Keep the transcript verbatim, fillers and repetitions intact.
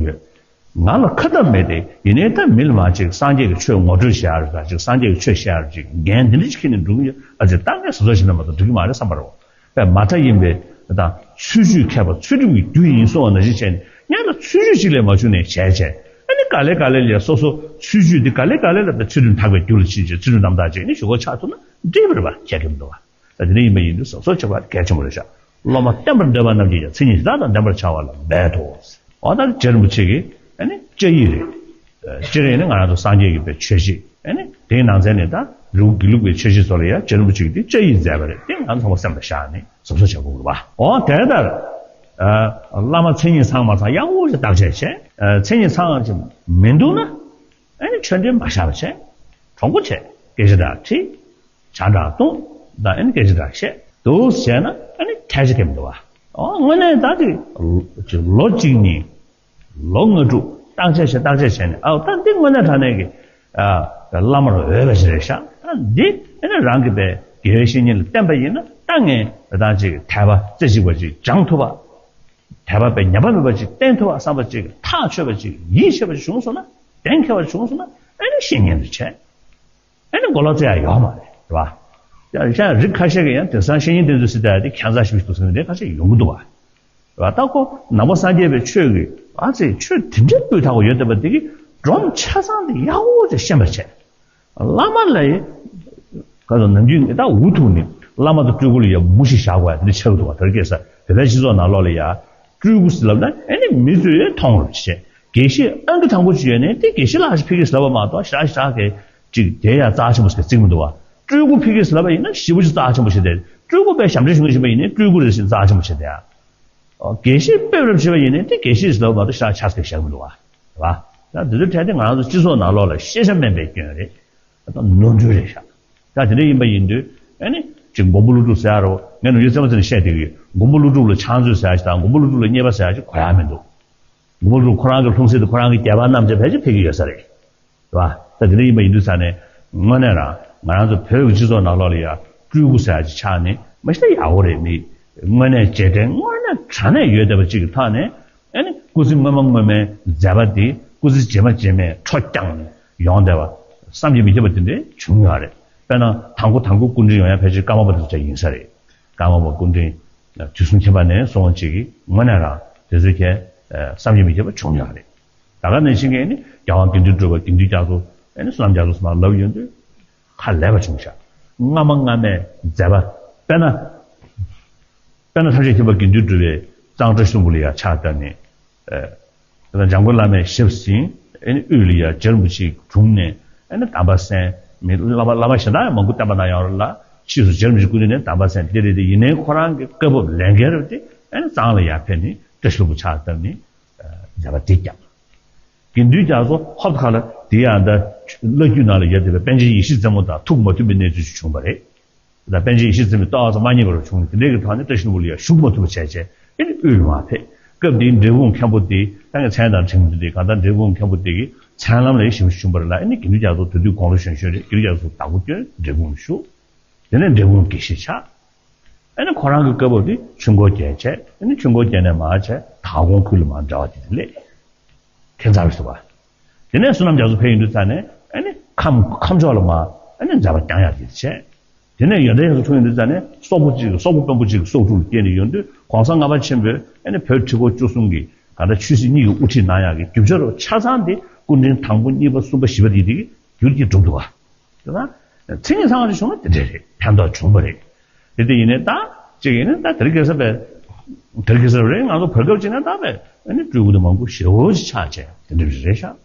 ཡོད། ང་ལ་ཁ་ཐབས་མེད་དེ། ཡིན་ནའི་ད་མི་ལ་མ་ཅིག་སངས་རྒྱས་ཀྱི་ཆོས་ངོ་སྤྲོད་བྱེད་ཡ་རེད། ད་ཅིག་སངས་རྒྱས་ཀྱི་ཆོས་བཤད་ཡ་རེད། ཅིག་འགན་འདི་འདྲ་ཅིག་འཁྱེར་ནས་འགྲོ་གི་ཡོད། ཨ་ཙི་ད་ངས་བཟོ་བཟོ་བྱེད་ན་མ་གཏོགས་འགྲིག་གི་མ་རེད་བསམ་པ་རེད། པས་མ་མཐའ་ཡིན་པའི་ད་ཚུལ་འཆོས་མཁས་པ་ཚུལ་ཁྲིམས་ཀྱི་རྒྱུ་ཡིན་གསུངས་པ་ནང་བཞིན་བྱས་ནས། ངས་ད་ཚུལ་འཆོས་ཅིག་ལས་མ་བྱུང་ནས་བྱས་བྱས། ཨ་ནི་ག་ལེ་ག་ལེ་ལས་སོ་སོ་ཚུལ་འཆོས་འདི་ག་ལེ་ག་ལེ་ལ་ད་ཚུལ་ཁྲིམས་དག་པའི་རྒྱུ་ལ་ཕྱིན་བྱས་ཚུལ་ཁྲིམས་རྣམ་དག་བྱས་ནས་ཞུ་སྒོ་ཆགས་ཐུབ་ན་འགྲིག་པ་རེད་པ། ཁྱད་ཀྱི་མི་འདུག་པ། ད་དེ་འདྲ་ཡིན་པ་ཡིན་དུས་གཟབ་གཟབ་བྱེད་པ་གལ་ཆེན་པོ་རེད་ཤག་སློབ་མ་བསྟན་པར་འདོད་པ་རྣམས་ཀྱིས་ཀྱང་མཚན་ཉིད་ཇི་ལྟར་དང་ལྡན་པར་བྱ་བ་ལ་འབད་དོ། འོ་ད་རྗེ་རིན་པོ་ཆེ་གི་ཨ་ནི་བཅའ་ཡིག་རེད། སྤྱིར་ཡིན་ན་ང་རང་ཚོ་སངས་རྒྱས་ཀྱི་པའི་ཆོས་གཞི། ཨ་ནི་དེའི་ནང་ཚན་ནས་ད་རི་བོ་དགེ་ལུགས་པའི་ཆོས་གཞི་ཚོ་ལ་ཡང་རྗེ་རིན་པོ་ཆེ་གིས་དེ་བཅའ་ཡིག་མཛད་པ་རེད། དེ་ང་ཚང་མ་སེམས་ལ་བཞག་ནས་གཟབ་གཟབ་བྱེད་དགོས་རེད་པ། འོ་དེ་ལྟར་ཨ་བླ་མ་མཚན་ཉིད་ཚང་མ་ཚང་ཡག་པོ་ཞིག་བརྟག་དཔྱད་བྱས། ཨ་མཚན་ཉིད་ཚང་ཅིག་མི་འདུག་ན། ཨ་ནི་ཆོས་འབྲེལ་མ་བཞག་པ་བྱས། གྲོགས་པོ་བྱས། སྐད་ཆ་འདྲ་དྲིས། ཇ་འདྲ་བཏུང་། ད་ཨ་ནི་སྐད་ཆ་འདྲ་བཤད་འདུག་བྱས་ན། ཨ་ནི་ཐལ་ཆ་གང་ཡང་མི་འདུག་པ། ཨོ་དངོས་གནས་ད་དེ་ལོ་གཅིག་གཉིས། ལོ་ལྔ་དྲུག་བརྟག་དཔྱད་བྱས་བརྟག་དཔྱད་བྱས་ནས། ཨའོ་ད་འདི་དངོས་གནས་དྲང་གནས་ཀྱི་ཨ་བླ་མར་འོས་པ་ཞིག་རེད་ཤག་ད་འདི་ཨ་ནི་རང་གི་པའི་དགེ་བའི་བཤེས་གཉེན་ལ་བསྟེན་པ་ཡིན་ན། ད་ངས་ད་ཅིག་དད་པ་རྩེ་གཅིག་པ་ཅིག་སྦྱང་ཐུབ་པ། དད་པ་པའི་ཉམས་པ་མེད་པ་ཅིག་བསྟེན་ཐུབ་པ་བསམ་པ་ཅིག་ཐག་ཆོད་པ་ཅིག་ཡིད་ཆེས་པ་ཅིག་བྱུང་སོང་ན། གཏན་འཁེལ་བ་བྱུང་སོང་ན། ཨ་ནི་བཤེས་གཉེན་དུ་བྱས། ཨ་ནི་མགོ་ལོག་རྩེ་ཡ་ཡོད་མ་རེད། རེད་པ། ཡང་ཡང་རིགས་ཁ་ཤས་ཀྱིས་ཡང་དེང་སང་བཤེས་གཉེན་བསྟེན་ཚུལ་ཟེར་ཡ་དེ་ཁྱད་མཚར་ཞིག་འདུག་ཟེར་ནས་དེ་ཁ་ཤས་ཡོང་གི་འདུག་པ། རེད་པ། ད་ཁོ་ནང་པ་སངས་རྒྱས་པའི་ཆོས་ཀྱི་ཨ་ཙི་ཆོས་དེ་འདྲའི་སྤུས་དག་པོ་ཡོད་བསྡད་པ་དེ་གིས་སྒྲོམ་ཆ་ཚང་དེ་ཡག་པོ་ཅིག་ཤེས་པར་བྱས། བླ་མ་ལ་ཡི་ག་ཚོད་ནམ་རྒྱུན་ད་འུ་ཐུག་ནས་བླ་མ་དང་སྤྲུལ་སྐུ་ལ་ཡ་མུ་ཞིག་བཞག་དགོས་ཡ་དེ་འདྲ་ཆགས་ཀྱི་འདུག་པ། དེ་རིང་ཁ་སང་བོད་པའི་སྤྱི་ཚོགས་ནང་ལོགས་ལ་ཡ་སྤྲུལ་སྐུ་ཟེར་ལབ་ན་ཨ་ནི་མི་ཚོས་མཐོང་རུབ་བྱས། དགེ་བཤེས་ཨང་ཀི་དང་པོ་ཅིག་ཡོད་ནའི་དེ་དགེ་བཤེས་ལགས་ཞེས་ཕ་གིར་ལབ་པ་མ་གཏོགས། ཞག་ཞག་གི་ཅིག་དེ་ཡ་རྩ་ཆེན་པོ་ཞིག་བརྩི་གི་མི་འདུག་པ། སྤྲུལ་སྐུ་ཕ་གིར་ལབ་པ་ཡིན་ན་ཞེ་པོ་ཅིག་རྩ་ཆེན་པོ་བྱས་ཏེ། སྤྲུལ་སྐུ་དཔེ་ཞབས་འདྲེན་ཞུ་མཁན་ཞིག་ཡིན་ནའི་སྤྲུལ་སྐུ་རེད་ཟེར་རྩ་ཆེན་པོ་བྱས་ཏེ། ཨོ་དགེ་བཤེས་དཔེ་རབ་བྱེད་པ་ཡིན་ནའི་དེ་དགེ་བཤེས་ཞེས་ལབ་པ་མ་གཏོགས་ཞག་ཆགས་ཀྱི་བཞག་གི་མི་འདུག་པ། རེད་པ། ད་འདི་ཚོའི་གྲས་དེ་ང་རང་ཚོ་སྤྱི་ཚོགས་ནང་ལོགས་ལ་ཤེས་བྱ་དམན་པའི་སྐྱོན་རེད། ད་ནོར་འཁྲུལ་རེད་ཤག་ད་དེ་འདྲ་ཡིན་པ་ཡིན་དུས་ཨ་ནི་ཅིག་མགོན་པོ་ཀླུ་སྒྲུབ་ཟེར་ཡ་རོ། ངས་ནམ་རྒྱུན་རྩེད་མོ་རྩེ་ནས་བཤད་བསྡད་ཀྱི་ཡོད། མགོན་པོ་ཀླུ་སྒྲུབ་ལ་ཕྱག་མཛོད་ཟེར་ཡ་ཞིག་དང་མགོན་པོ་ཀླུ་སྒྲུབ་ལ་མཉེས་པ་ཟེར་ཡ་ཞིག་གོ་ཡ་མི་འདུག་མགོན་པོ་ཀླུ་སྒྲུབ་ཁོ་རང་གི་ལྷུང་བཟེད་དེ་ཁོ་རང་གི་རྒྱལ་བ་རྣམས་ཀྱིས་ཕལ་ཆེར་ཕུལ་གྱི་ཡོད་ས་རེད། རེད་པ། ད་དེ་འདྲ་ཡིན་པ་ཡིན་དུས་ཙང་ནས་དངོས་གནས་རང་ང་རང་ཚོ་བོད་ཀྱི་སྤྱི་ཚོགས་ནང་ལོགས་ལ་ཡ་སྤྲུལ་སྐུ་ཟེར་ཡ་ཅིག་ཆགས་ནས་མ་གཞི་ད་ཡག་པོ་རེད། མི་དངོས་གནས་རྗེས་དྲན་དངོས་གནས་དྲང་གནས་ཡོད་བསྡད་པ་ཅིག་གི་ཐོག་ནས། ཨ་ནི་སྐུ་ཚེ་སྔོན་མ་སྔོན་མའི་མཛད་པ་དེ་སྐུ་ཚེ་རྗེས་མ་རྗེས་མའི་འཕྲོ་བརྐྱངས་ནས་ཡོང་བསྡད་པ་བསམ་གྱིས་མི་ཁྱབ་པ་དེ་འདྲ་བྱུང་ཡོད་རེད། དཔེར་ན་དང་པོ་དང་པོ་སྐུ་ཕྲེང་ཡོང་ཡ་ཕལ་ཆེར་ཀརྨ་པ་དེ་ཚོ་ཡིན་ས་རེད། ཀརྨ་པ་སྐུ་ཕྲེང་དུས་གསུམ་མཁྱེན་པ་ནས་སོང་བ་ཅིག་གིས་དངོས་གནས་རང་དེ་ཚོའི་གས་བསམ་གྱིས་མི་ཁྱབ་པ་བྱུང་ཡོད་རེད། ད་ག་ནང་བཞིན་གྱི་ཨ་ནི་རྒྱལ་དབང་དགེ་འདུན་གྲུབ་པ་དགེ་འདུན་རྒྱ་མཚོ། ཨ་ནི་བསོད་ནམས་རྒྱ་མཚོ་ཟེར་མ་ལབ་ཡོང་དུས་ཧ་ལས་པ་བྱུང་ཤག་སྔ་མ་སྔ་མའི་མཛད་པ། དཔེར་ན། དཔེར་ན་ཐམས་ཅད་མཁྱེན་པ་དགེ་འདུན་གྲུབ་པས་གཙང་བཀྲ་ཤིས་ལྷུན་པོ་ལ་ཡ་ཕྱག་བཏབ་ནས། ཨ་དེ་ལ་འཇམ་མགོན་བླ་མས་ཞབས་ཟིན། ཨ་ནི་དབུས་ལ་ཡ་རྗེ་རིན་པོ་ཆེའི་དྲུང་ནས། ཨ་ནི་དམ་པ་གསན། མི་བླ་མ་བླ་མ་གཞན་དག་ཡང་མང་པོ་བསྟེན་པ་གནང་ཡོད་རེད་ལ། ཕྱིས་སུ་རྗེ་རིན་པོ་ཆེའི་སྐུ་མདུན་ནས་དམ་པ་གསན། འདི་རེད་དེ། ཡིན་ནའི་ཁོ་རང་གི་བཀའ་བབས་ལས་འགལ་རེད་དེ། ཨ་ནི་གཙང་ལ་ཡར་ཕེབས་ནས་བཀྲ་ཤིས་ལྷུན་པོ་ཕྱག་བཏབ་ནས་མཛད་པ་འདི་བསྐྱངས། དགེ་འདུན་རྒྱ་མཚོ་ཧོབ་ཁ་ལ་དེ་ཡང་ད་བླ་བརྒྱུད་ནང་ལ་ཡོད་བསྡད་པའི་པཎ་ཆེན་ཡེ་ཤེས་རྩེ་མོ་དང་ཐུག་མ་ཐུབ་པའི་གནས་ཚུལ་ཞིག་བྱུང་བ་རེད། ད་པཎ་ཆེན་ཡེ་ཤེས་རྩེ་མོས་ལྟོ་བ་ཙམ་མ་མཉེས་པ་རུ་བྱུང་ནས། དེ་འདྲའི་གི་ཐོག་ནས་བཀྲ་ཤིས་ལྷུན་པོ་ལ་ཡ་བཞུགས་མ་ཐུབ་པ་བྱས་བྱས། ཨ་ནི་དབུས་ལ་མར་ཕེབས། སྐབས་དེའི་འབྲས་སྤུངས་མཁན་པོ་དེ་ད་ངས་མཚན་དང་དྲན་གྱི་མི་འདུག་སྟེ། གང་ལྟར་འབྲས་སྤུངས་མཁན་པོ་དེ་གི་མཚན་ལམ་ལ་ཡ་ཞེ་པོ་ཞིག་བྱུང་བ་རེད་ལ། ཨ་ནི་དགེ་འདུན་རྒྱ་མཚོ་དེ་དུས་དགུང་ལོ་གཞོན་གཞོན་རེད། དགེ་འདུན་རྒྱ་མཚོ་བདག་པོ་བསྐྱོན། འབྲས་སྤུངས་ལ་བཞུགས། དེ་ནས་འབྲས་སྤུངས་དགེ་བཤེས་ཆགས། ཨ་ནི་ཁོ་རང་གི་བཀའ་བབས་དེ་ཆོས་འཁོར་རྒྱལ་བྱས། ཨ་ནི་ཆོས་འཁོར་རྒྱལ་ནས་མར་བྱས་དྭགས་ཀོང་ཁུལ་ལ་མར་འབྲེལ་བ་དེ་དེ་སླེབས། ཁྱད་མཚར་རེད་ཟེར་བ། དེ་ནས་བསོད་ནམས་རྒྱ་མཚོ་ཕེབས་ཡོང་དུས་ཙང་ནས། ཨ་ནི་ཁམས་ཁམས་ཕྱོགས་ལ་མར་ཨ་ནི་མཛད་པ་བསྐྱངས་ཡག་དེ་བྱས། དེ་ནས་ཡོན་ཏན་རྒྱ་མཚོ་འཁྲུངས་ཡོང་དུས་ཙང་ནས་སོག་པོ་གཅིག་གི་སོག་པོ་དཔོན་པོ་གཅིག་གི་སོག་ཕྲུག་ལ་སྐྱེས་ནས་ཡོང་དུས། གོང་ས་ལྔ་པ་ཆེན་པོས་ཨ་ནི་བོད་ཁྲི་སྐོར་བཅུ་གསུམ་གྱི་ག་འདྲ་ཆོས་སྲིད་གཉིས་ཀྱི་དབུ་ཁྲིད་གནང་ཡག་གི་རྒྱུ་ཆ་རུ་ཆ་ཚང་དེ་སྐུ་ཕྲེང་དང་པོ་གཉིས་པ་གསུམ་པ་བཞི་པ་དེ་དེ་གི་རྒྱུད་ཀྱིས་གྲུབ་འདུག་བ། དེ་ན། མཚན་ཉིད་ཚང་བ་ཞིག་བྱུང་ན་དེ་འདྲ་རེད། ཕན་ཐོགས་བྱུང་བ་རེད། དེ་དེ་ཡིན་ནའི་ད་ཅིག་ཡིན་ནའི་ད་དེ་རིང་ཁ་སང་པས། དེ་རིང་ཁ་སང་རེད། ང་ཚོ་བར་སྐབས་ཅིག་ན་ད་པས་ཨ་ནི་སྤྲུལ་སྐུ་དེ་མང་པོ་ཞེ་པོ་ཅིག་ཆགས་བྱས་དེ་འདྲ་རེད་ཤག